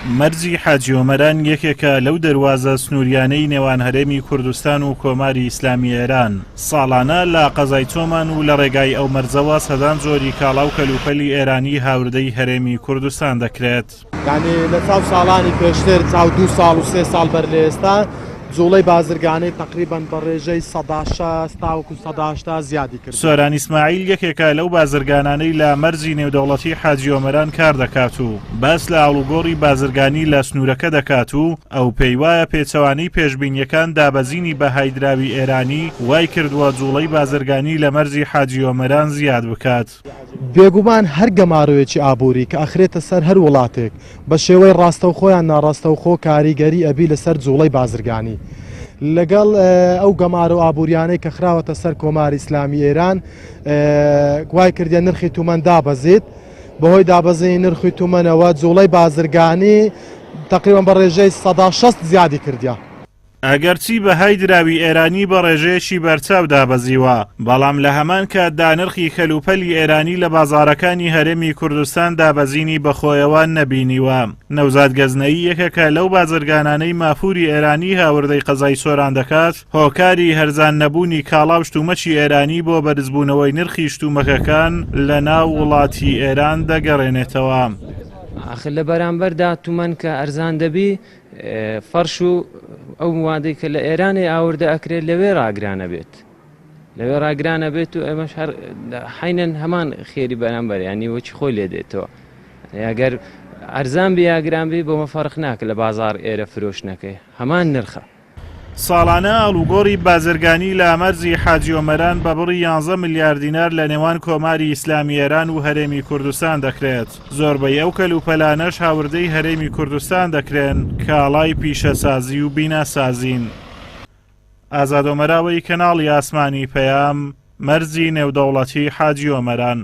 مەرزی حاجی ئۆمەران یەکێکە لەو دەروازە سنووریانەی نێوان هەرێمی کوردستان و کۆماری ئیسلامی ئێران. ساڵانە لە قەزای چۆمان و لە ڕێگای ئەو مەرزەوە سەدان جۆری کاڵا و کەلوپەلی ئێرانی هاوردەی هەرێمی کوردستان دەکرێت. یانی لە چاو ساڵانی پێشتر، چاو دوو ساڵ و سێ ساڵ بەر لە ئێستا، جوڵەی بازرگانی تەقریبەن بە ڕێژەی 60% تاوەکو 80% زیادی کردووە. سۆران ئیسماعیل یەکێکە لەو بازرگانانەی لە مەرزی نێودەوڵەتی حاجی ئۆمەران کار دەکات و باس لە ئاڵوگۆڕی بازرگانی لە سنوورەکە دەکات و ئەو پێیوایە پێچەوانەی پێشبینییەکان دابەزینی بەهای دراوی ئێرانی وایکردووە جوڵەی بازرگانی لە مەرزی حاجی ئۆمەران زیاد بکات. بێگومان هەر گەمارۆیەکی ئابووری کە ئەخرێتە سەر هەر وڵاتێک بە شێوەی ڕاستەوخۆ یان ناڕاستەوخۆ کاریگەری ئەبی لەسەر جوڵەی بازرگانی. لەگەڵ ئەو گەمارۆ ئابووریانەی کە خراوەتە سەر کۆماری ئیسلامی ئێران وای کردیە نرخی تومەن دابەزیت، بەهۆی دابەزینی نرخی تومەنەوە جوڵەی بازرگانی تەقریبەن بە ڕێژەی 60% زیادی کردیە. ئەگەرچی بەهای دراوی ئێرانی بە ڕێژەیەکی بەرچاو دابەزیوە، بەڵام لە هەمان کاتدا نرخی کەلوپەلی ئێرانی لە بازاڕەکانی هەرێمی کوردستان دابەزینی بەخۆیەوە نەبینیوە. نەوزاد گەزنەیی یەکێکە لەو بازرگانانەی مافوری ئێرانی هاوردەی قەزای سۆران دەکات، هۆکاری هەرزان نەبوونی کاڵا و شتومەکی ئێرانی بۆ بەرزبوونەوەی نرخی شتومەکەکان لە ناو وڵاتی ئێران دەگەڕێنێتەوە. ئاخر لە بەرامبەردا تومەن کە ئەرزان دەبی فەرش و ئەو موادەی کە لە ئێرانێ ئاوردە ئەکرێت لەوێ ڕاگرانە بێت لەوێ ڕاگرانە بێت و ئێمەش هەر حینەن هەمان خێری بەرامبەر ینی وەچی خۆی لێ دێتەوە ئەگەر ئەرزان بی یاگران بی بۆمە فەرق ناکە لە بازار ئێرە فرۆشتنەکەی هەمان نرخە. ساڵانە ئاڵوگۆڕی بازرگانی لە مەرزی حاجی ئۆمەران بە بڕی یانزە ملیار دینار لە نێوان کۆماری ئیسلامی ئێران و هەرێمی کوردستان دەکرێت، زۆربەی ئەو کەلوپەلانەش هاوردەی هەرێمی کوردستان دەکرێن، کاڵای پیشەسازی و بیناسازین. ئازاد ئۆمەراوەی کەناڵی ئاسمانی پەیام، مەرزی نێودەوڵەتی حاجی ئۆمەران.